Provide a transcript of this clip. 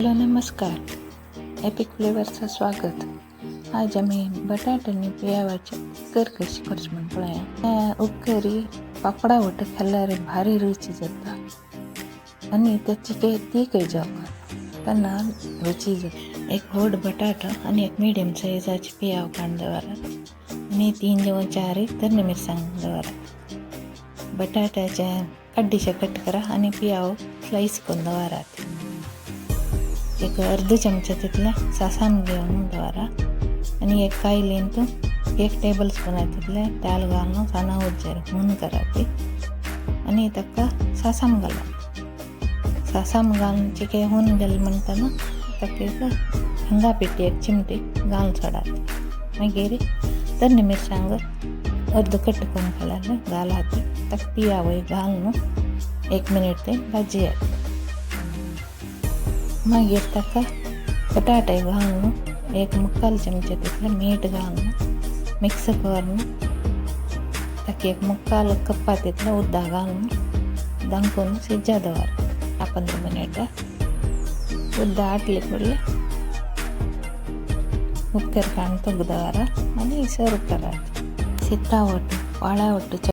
Hello नमस्कार, epic फ्लेवरचं स्वागत. आज आमी बटाट आनी पियावाची उपकर कशी करची म्हण पळया. उपकरी पापडा वट खाल्यार भारी रुची जाता आनी त्याची काही तीकय जावपा तेन्ना रुची जाता. एक व्हड बटाटो आनी एक मिडियम सायजाची पियाव काडून दवरात आनी 3 जावं 4 तरणे मिरसांग दवरात. बटाट्याचे कड्डीशे कट करा आनी पियाव स्लायस करून दवरात. एक अर्द चमचा तितलें सासाम घेवन दवरा आनी एक कायलींत 1 टेबल स्पून तितलें तेल घालून साना उज्जेर हून करात आनी ताका सासाम घालात. सासाम घालून चिके हून गेलें म्हणटना ताका एक हिंगा पिठी एक चिमटी घालून सोडात. मागीर तरणे मिरसांग अर्द कट करून काडल्यार घालात. ताका पियावय घालून 1 मिनीट ते भाजयात. मागीर ताका बटाटे घालून एक मुक्काल चमचे तितलें मीठ घालून मिक्स करून ताका एक मुक्काल कप्पा तितलें उदक घालून धांकून शिज्जा दवर 15 मिनट. उदक आटले कूडले उपकर काडून तोग दवरा आनी सर्व करात. सिता वट वाळ्या वट्टू.